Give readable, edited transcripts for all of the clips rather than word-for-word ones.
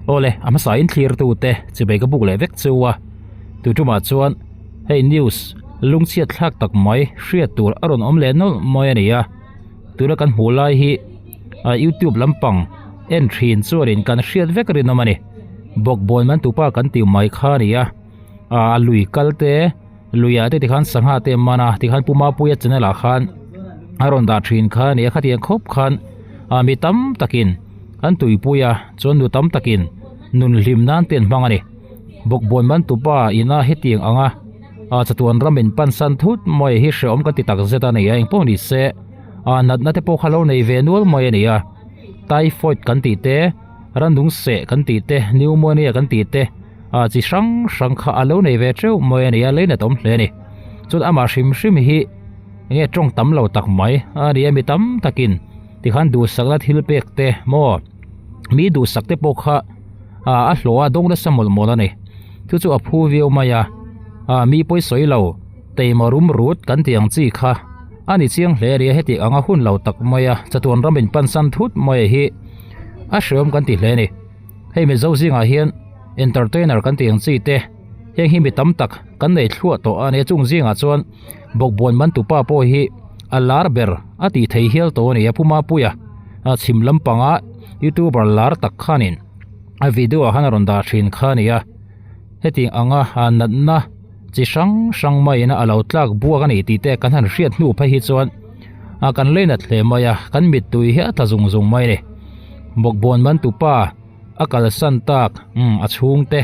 Awle, a hmasa in thlir tu te chibei ka buk leh vek chu a. Tu tumah chuan hei news lungchhiat thlak tak mai hriat tur a rawn awm leh nawlh mai a ni a. Tuna kan hmuh lai hi a youtube lampang en thin chuanin kan hriat vek rinawm a ni. Bawkbawn man tupa kan tih mai kha a ni a, a lui kal te luiah te tikhan sangha te man a tikhan Pu Mapuia channel ah khan a rawn dah thin kha a ni a khatiang khawp khan ah mi tam takin an tuipui a chuan nu tam takin nun hlim nan te an hmang a ni. Bawkbawn man tupa ina hetiang anga ah chatuan ram in pan san thut mai hi hreawm kan ti tak zet a ni a engpawh ni se ah natna te pawh kha lo nei ve nual mai a ni a typhoid kan tih te randung seh kan tih te pneumonia kan tih te ah chi hrang hrang kha a lo nei ve teuh mai a ni a lei nat awm hle a ni chuan amah hrim hrim hi enge tawng tam lo tak mai a ni a mi tam takin tikhan duhsakna thil pek te maw mi duhsak te pawh kha ah a hlawh a dawng nasa mawlh mawlh a ni chu chu a phu viau mai a ah mi pawi sawi lo teima rum rut kan tih ang chi kha a ni chiang hle a ni a heti anga hun lo tak mai a chatuan ram in pan san thut mai hi a hreawm kan ti hle a ni hei mizo zingah hian entertainer kan tih ang chi te heng hi mi tam tak kan nei thluah tawh a ni a chung zingah chuan bawkbawn man tupa pawh hi a lar ber a tih thei hial tawh a ni a Pu Mapuia a chhim lampanga youtuber lar tak khanin a video ah khan a rawn dah thin kha a ni a hetiang anga a natna chi hrang hrang maiin a lo tlak buak a ni tih te kan han hriat hnu phei hi chuan a kan leinat hle mai a kan mittui hi a tla zung zung mai a ni bawkbawn man tupa a kalsan tak umm a chhungte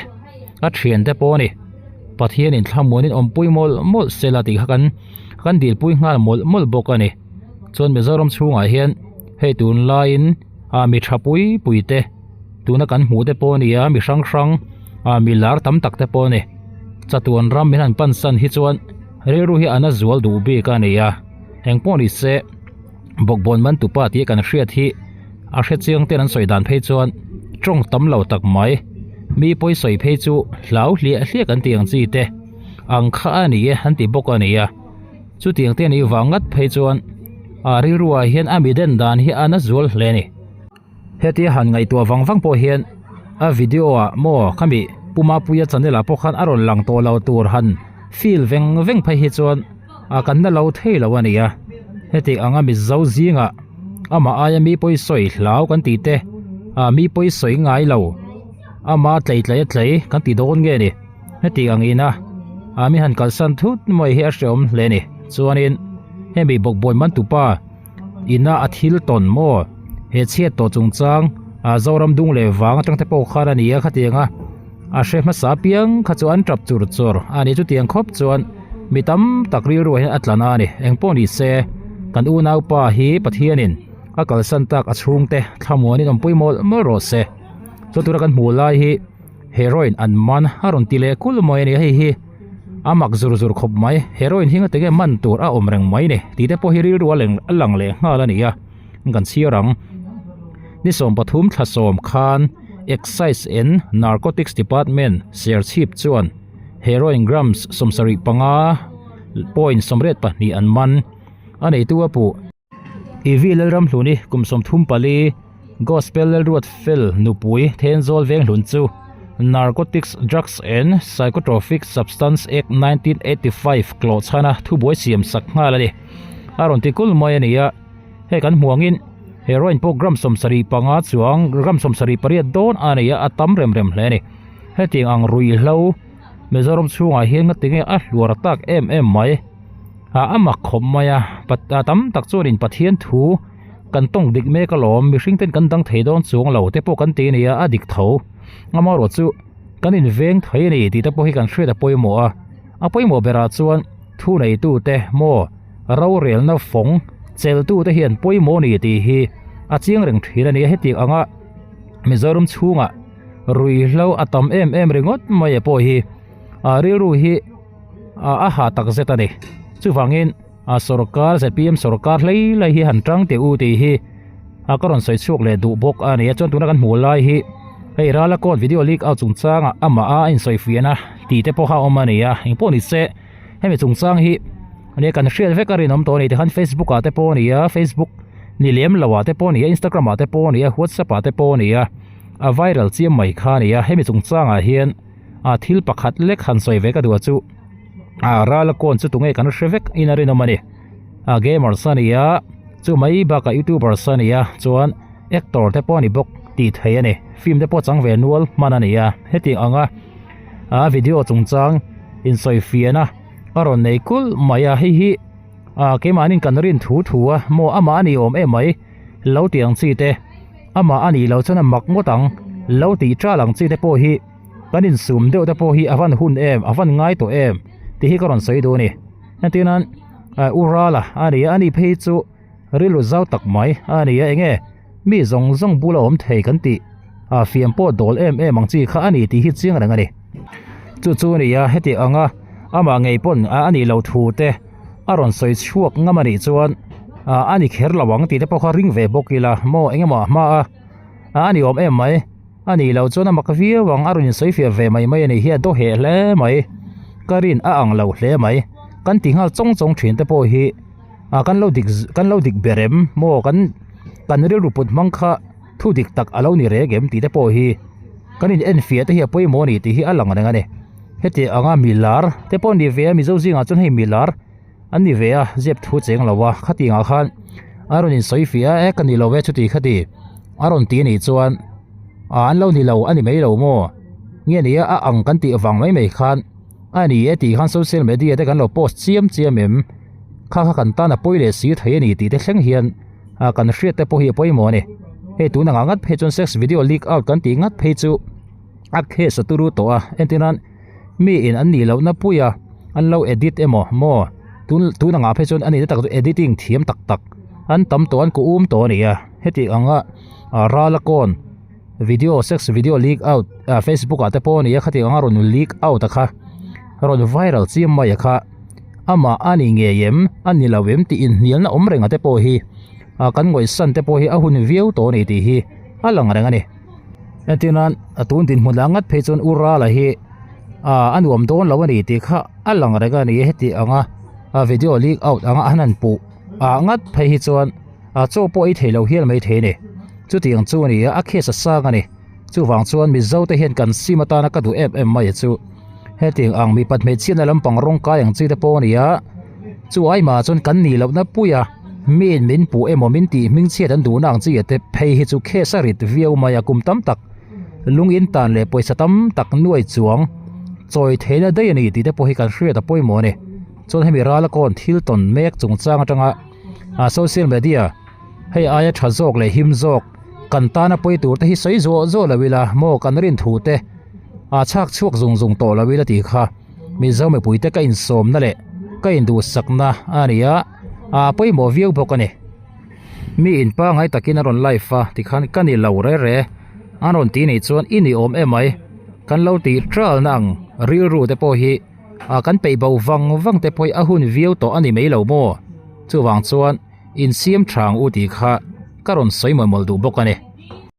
a thiante pawh a ni Pathianin thlamuanin awmpui mawlh mawlh sela tih kha kan kan dilpui nghal mawlh mawlh bawk a ni chuan Mizoram chhungah hian hei tunlaiin ah mi tha pui pui te tuna kan hmuh te pawh a ni a mi hrang hrang ah mi lar tam tak te pawh a ni chatuan ram min han pan san hi chuan rilru hi a na zual duh bik a ni a engpawh ni se bawkbawn man tupa tih kan hriat hi a hre chiang ten an sawi dan phei chuan tawng tam lo tak mai mi pawi sawi phei chu hlau hliah hliah kan tih ang chi te ang kha a ni e an ti bawk a ni a chutiang te anih vang ngat phei chuan a rilru ah hian a mi den dan hi a na zual hle a ni. Hetia han ngaihtuah vang vang pawh hian a video ah maw khami Pu Mapuia channel ah pawh khan a rawn lang tawh lo tur han feel veng veng phei hi chuan a kan na lo thei lo a ni a. Heti anga Mizo zingah amah aia mi pawi sawi hlau kan tih te ah mi pawi sawi ngai lo ama tlei tlei a tlei kan ti dawn nge ni. Heti ang ina ah mi han kalsan thut mai hi a hreawm hle a ni. Chuanin hemi bawkbawi man tupa ina a thil tawn maw? He chhiat tawh chungchang ah Zoram dung leh vang atang te pawh khan a ni a khatiang a a hre hmasa piang kha chu an tap chur chur a ni chutiang khawp chuan mi tam tak rilru ah hian a tla na a ni engpawh ni se kan unaupa hi Pathianin a kalsan tak a chhungte thlamuanin awmpui mawlh mawlh rawh se chu tura kan hmuh lai hi heroin an man a rawn ti leh kulh mai a ni hei hi a mak zur zur khawp mai heroin hi ngate nge man tur a awm reng mai ni tih te pawh hi rilru a leng a lang leh nghal a ni a kan chhiar ang ni 13 thla sawm khan excise and narcotics department serchhip chuan heroin grams 75 point 82 an man a neitu a puh. Ivi Lalramhluni kum 34 Gospel Lalruat Fel nupui Thenzawl Venghlun chu Narcotics Drugs and Psychotropic Substance Act 1985 tlawh chhana thubuai siam sak nghal a ni. A rawn ti kul mai a ni a, hei kan hmuh angin heroin pawh gram 75 chuang gram 78 dawn a nei a, a tam rem rem hle a ni. Hetiang ang ruihhlo Mizoram chhungah hian ngatinge a hluar tak em em mai. Ah a mak khawp mai a pat ah tam tak chuanin Pathian thu kan tawng dik mek alawm mihring ten kan dang thei dawn chuang lo te pawh kan ti a ni a a dik tho amaherawh chu kan inveng thei a ni tih te pawh hi kan hriat a pawimawh a a pawimawh berah chuan thu neitu te maw rorelna fawng cheltu te hian pawimawh a ni tih hi a chiang reng thin a ni a hetiang anga Mizoram chhungah ruihhlo a tam em em ringawt mai pawh hi ah rilru hi. a ha tak zet a ni chuvangin a sorkar zpm sorkar hlei lai hi han tang teh u tih hi a ka rawn sawi chhuak leh duh bawk a ni a chuan tuna kan hmuh lai hi hei rala kawn video leak out chungchangah amah a insawi fiahna tih te pawh a awm a ni a engpawh ni se hemi chungchang hi ania kan hriat vek a rinawm tawh a ni tikhan facebook ah te pawh a ni a facebook ni lem lo ah te pawh a ni a instagram ah te pawh a ni a whatsapp ah te pawh a ni a. a viral chiam mai kha a ni a hemi chungchangah hian ah thil pakhat lek han sawi ve ka duh a chu ah rala kawn chu tunge kan hre vek in a rinawm a ni ah gamers a ni a chu mai bakah youtubers a ni a chuan actor te pawh a ni bawk tih theih a ni film te pawh chang ve nual hman a ni a hetiang anga ah video chungchang insawi fiahna a rawn nei kulh mai a hei hi ah keimahni kan rin thu thu a maw amah a ni awm em mai lo tih ang chi te amah a nih loh chuan a mak ngawt ang lo tih ṭal ang chi te pawh hi kan insum deuh te pawh hi a van hun em a van ngai tawh em tih hi ka rawn sawi duh a ni entir nan ah u rala a ni a ani phei chu rilru zau tak mai a ni a enge mi zawng zawng bula awm thei kan tih ah fiam pawh dawl em em ang chi kha a ni tih hi chiang reng a ni chu chu a ni a heti anga amah ngei pawn a nih loh thu te a rawn sawi chhuak ngam a nih chuan ah a ni kher lo ang tih te pawh kha ring ve bawk ila maw eng emaw a hma a ah a ni awm em mai a nih loh chuan a mak viau ang a rawn insawi fiah ve mai mai a nih hi a daw heh hle mai ka rin a ang lo hle mai kan ti nghal chawng chawng thin te pawh hi ah kan lo dik kan lo dik ber em maw kan kan rilru put hmang kha thu dik tak a lo ni reng em tih te pawh hi kan in en fiah te hi a pawimawh a ni tih hi a lang reng a ni heti anga milar te pawh an ni ve a mizo zingah chuan hei milar an ni ve a zep thu cheng lo a khati angah khan a rawn insawi fiah a e ka ni lo e chuti khati a rawn ti anih chuan ah an lo ni lo a ni mai lo maw nge ni a a ang kan tih vang mai mai khan a ni e tih khan social media te kan lo post chiam chiam em kha kha kan tan a pawi leh si thei a ni tih te thleng hian ah kan hriat te pawh hi a pawimawh a ni hei tun angah ngat phei chuan sex video leak out kan tih ngat phei chu a case a turu tawh a entir nan mi in an nih loh na pui a an lo edit emaw maw tun tun angah phei chuan a nihna tak chu editing thiam tak tak an tam tawh an ku um tawh a ni a heti anga ah rala kawn video sex video leak out ah facebook ah te pawh a ni a khati anga rawn leak out a kha rawn viral chiam mai a kha. Amah a ni ngei em? A ni lo em? Tih inhnialna awm reng a te pawh hi ah kan ngawihsan te pawh hi a hun viau tawh a ni tih hi a lang reng a ni. Entir nan a tun dinhmun lah ngat phei chuan U Rala hi ah a nuam dawn lo a ni tih kha a lang reng a ni heti anga a video leak out anga an han puh ah ngat phei hi chuan ah chaw pawh ei thei lo hial mai thei a ni. Chutiang chu a ni a, a case a sang a ni. Chuvang chuan Mizo te hian kan sim atana ka duh em em mai a chu. Hetiang ang mipat hmeichhiatna lampang rawng kai ang chi te pawh a ni a, chu aimah chuan kan nih lohna pui a, miin min puh emaw min tih hmingchhiat an duhna ang chi te phei hi chu case a rit viau mai a kum tam tak lung in tan leh pawisa tam tak nuai chuang chawi theihna daih a ni tih te pawh hi kan hriat a pawimawh a ni. Chuan hemi rala kawn thil tawn mek chungchang atanga ah social media hei aia tha zawk leh him zawk kan tana pawi tur te hi sawi zawh zawh lo ila maw kan rin thu te ah chhak chhuak zung zung tawh lo ila tih kha Mizo mipui te ka insawmna leh ka induhsakna a ni a ah pawimawh viau bawk a ni. Mi in pangai takin a rawn live a tikhan ka ni lo re re an rawn tih nih chuan i ni awm em mai kan lo tih ṭalna ang rilru te pawh hi ah kan peih bo vang vang te pawh hi a hun viau tawh a ni mai lo maw chuvang chuan. Insiam thang u tih kha ka rawn sawi mawlh mawlh duh bawk a ni.